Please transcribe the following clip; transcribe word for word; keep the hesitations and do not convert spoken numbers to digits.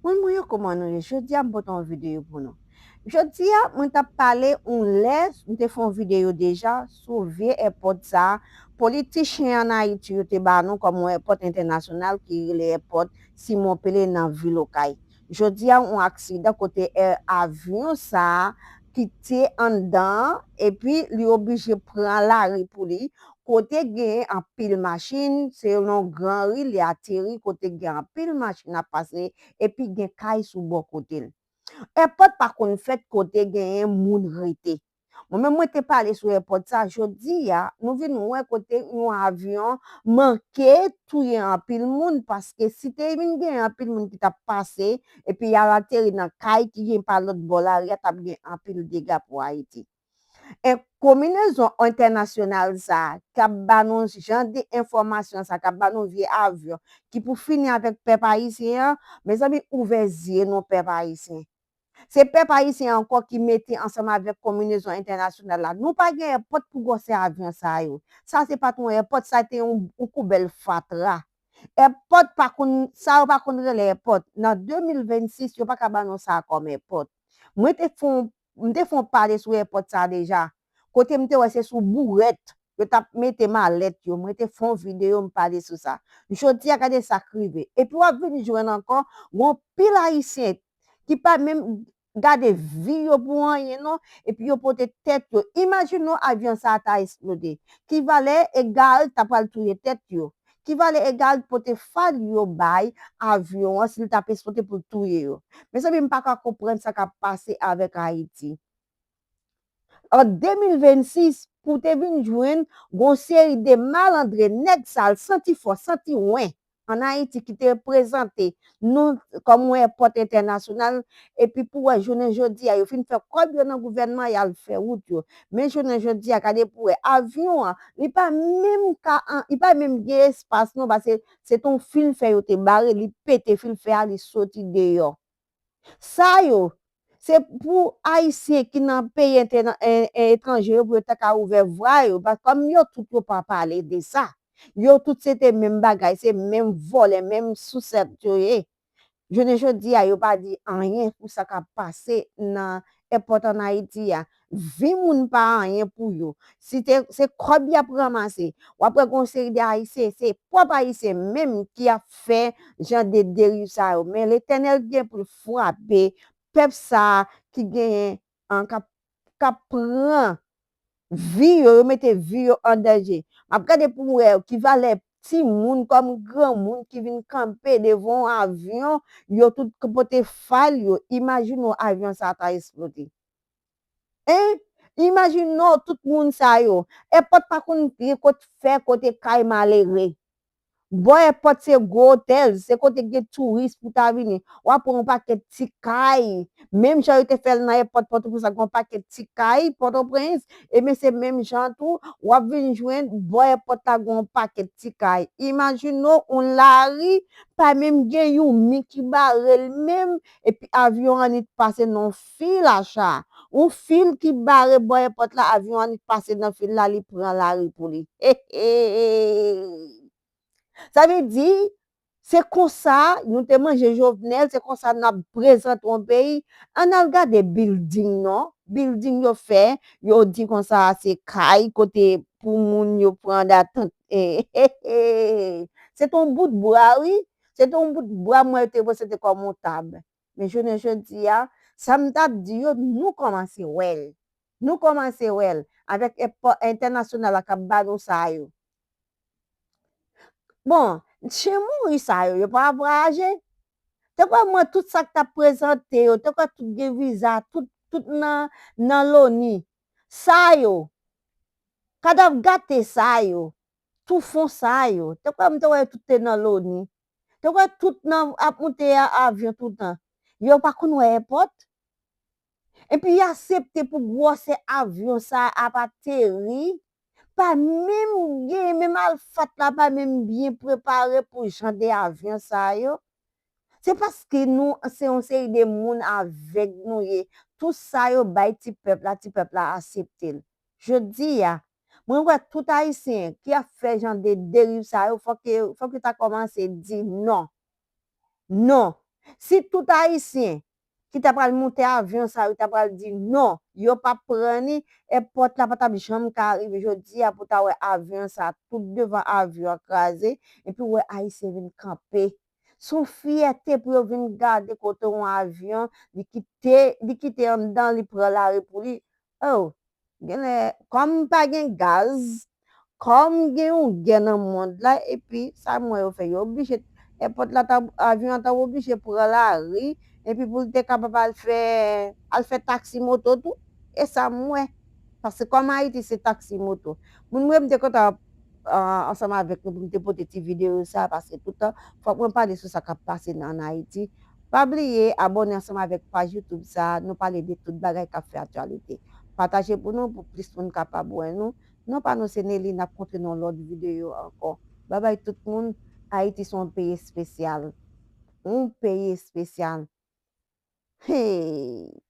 Moun mwen yo, kòman nou ye? Jodi a, m pote yon videyo pou nou. Jodi a, mwen t ap pale yon lè, m te fè yon videyo deja sou vye èpòt sa a. Politichen ann Ayiti yo te ba nou kòm yon èpòt entènasyonal ki rele èpòt Simon Pele nan vil Okay. Jodi a, yon aksidan kote, eh, avyon sa a ki te anndan an, epi li oblije pran lari pou li, kote gen anpil machin, se yon gran ri, li ateri kote gen anpil machin ap pase, epi gen kay sou bò kote l. Èpòt pa konn fèt kote genyen moun rete. Mwen menm, mwen te pale sou èpòt sa, jodi a, nou vin wè kote yon avyon manke touye anpil moun, paske si te vin gen anpil moun ki t ap pase, epi y al ateri nan kay ki gen pa lòt bò lari a, t ap gen anpil dega pou Ayiti. E konbinezon entènasyonal sa a, k ap ba nou jan de enfòmasyon sa a, k ap ba nou vye avyon, ki pou fini avèk pèp ayisyen an, mezanmi, ouvè zye nou, pèp ayisyen. Se pèp ayisyen ankò ki mete ansanm avèk konbinezon entènasyonal la. Nou pa gen èpòt pou gwosè avyon sa yo. Sa se pa t yon èpòt, sa te yon, yon koubèl fatra. Èpòt pa konn, sa yo pa konn rele èpòt. Nan de mil vennsis, yo pa ka ba nou sa kòm èpòt. Mwen te fè yon, m te fè yon pale sou èpòt sa deja. Kote m te wè se sou bourèt yo t ap mete malèt yo. Mwen te fè yon videyo, m pale sou sa. Jodi a, gade sa k rive. Epi w ap vin jwenn ankò, gon pil ayisyen ki pa menm gade vi yo pou anyen non, epi yo pote tèt yo. Imajine w avyon sa a ta eksplode. Ki valè egal ta pral touye tèt yo? Ki valè egal pote fal yo bay avyon an si l t ap eksplode pou l touye yo? Mezanmi, m pa ka konprann sa k ap pase avèk Ayiti. An de mil vennsis, pou te vin jwenn gon seri de malandren, nèg sal, santi fò, santi wen, ann Ayiti ki te prezante nou kòm yon èpòt entènasyonal, epi pou wè jounen jodi a, yo fin fè kòb yo nan gouvènman, y al fè wout yo. Men jounen jodi a, gade pou wè, avyon an, li pa menm ka, an- li pa menm gen espas non, paske se t on fil fè yo te bare, li pete fil fè a, li soti deyò. Sa yo, se pou Ayisyen ki nan peyi entèna- en- en- etranje yo, pou yo ta ka ouvè vwa yo, paske kòm yo tout yo pa pale de sa. Yo tout se te menm bagay, se menm vòlè, menm sousèt yo ye. Jounen jodi a, yo pa di anyen pou sa k ap pase nan èpòt ann Ayiti a. Vi moun pa anyen pou yo. Si te, se kòb y ap ranmase. W ap wè gon seri de Ayisyen, se pwòp Ayisyen menm ki ap fè jan de deriv sa yo. Men Letènèl gen pou l frape pèp sa a ki genyen, an, k ap, k ap pran vi yo, yo mete vi yo an danje. M ap gade pou m wè ki valè timoun kòm granmoun ki vin kanpe devan yon avyon, yo tout pote fal yo. Imajine w avyon sa a ta eksplode. Hein? Imajine w tout moun sa yo. Èpòt pa konn gen kot fè kote kay malere. Bò èpòt se gwo otèl, se kote gen touris pou ta vini. W ap wè yon pakèt ti kay. Menm jan yo te fè l nan èpòt Pòtoprens la, gen yon pakèt ti kay Pòtoprens. Ebyen, se menm jan tou, w ap vin jwenn bò èpòt la gen yon pakèt ti kay. Imajine w, yon lari, pa menm gen yon mi ki bare l menm, epi avyon annik pase nan yon fil a cha. Yon fil ki bare bò èpòt la, avyon annik pase nan fil la, li pran lari pou li. Sa vle di, se konsa nou te manje Jovenel, se konsa n ap prezante yon peyi. Ann al gade bilding non, bilding yo fè, yo di konsa se kay kote pou moun yo pran datant. Se t on bout bwa, wi. Se t on bout bwa, mwen, yo te prezante kòm yon tab. Men jounen jodi a, sa m t ap di yo, nou kòmanse wè l. Nou kòmanse wè l avèk èpòt entènasyonal la k ap ba nou sa yo. Bon, chen mouri sa yo, yo pa vwayaje. Te kwè mwen tout sa k t ap prezante yo, te kwè tout gen viza, tout, tout nan, nan loni. Sa yo, kadav gate sa yo, toufon sa yo, te kwè m te wè yo tout te nan loni. Te kwè tout nan ap moute a, avyon toutan. Yo pa konn wè èpòt. Epi y aksepte pou gwosè avyon sa ap ateri. Pa menm gen, menm alfat la pa menm byen prepare pou jan de avyon sa yo. Se paske nou se yon seri de moun avèg nou ye. Tout sa yo bay ti pèp la, ti pèp la aksepte l. Jodi a, mwen wè tout Ayisyen ki ap fè jan de deriv sa yo, fòk yo, fòk yo ta kòmanse di non. Non. Si tout Ayisyen ki ta pral monte avyon sa yo, ta pral di non, yo p ap pran ni, èpòt la pa t ap janm ka rive jodi a pou ta wè avyon sa tout devan avyon an kraze, epi w wè Ayisyen vin kanpe. Se yon fyète pou yo vin gade kote yon avyon, li kite, li kite anndan, li pran lari pou li. Oh, genlè, kòm pa gen gaz, kòm gen yon gè nan mond la, epi sa m wè yo fè, yo oblije, èpòt la, ta, avyon an ta oblije pran lari, epi pou l te kapab al fè, al fè taksi moto tou, e sa m wè. Paske kòm Ayiti se taksi moto. Moun mwen m te kontan ansanm avèk nou pou m te pote ti videyo sa, paske toutan fòk mwen pale sou sa k ap pase nan Ayiti. Pa bliye abòne ansanm avèk paj YouTube sa, nou pale de tout bagay k ap fè aktyalite. Pataje pou nou, pou plis moun kapab wè nou. Non pa nou se Nelly, n ap kontre nan lòt videyo ankò. Babay tout moun, Ayiti se yon peyi espesyal. Yon peyi espesyal. Hey!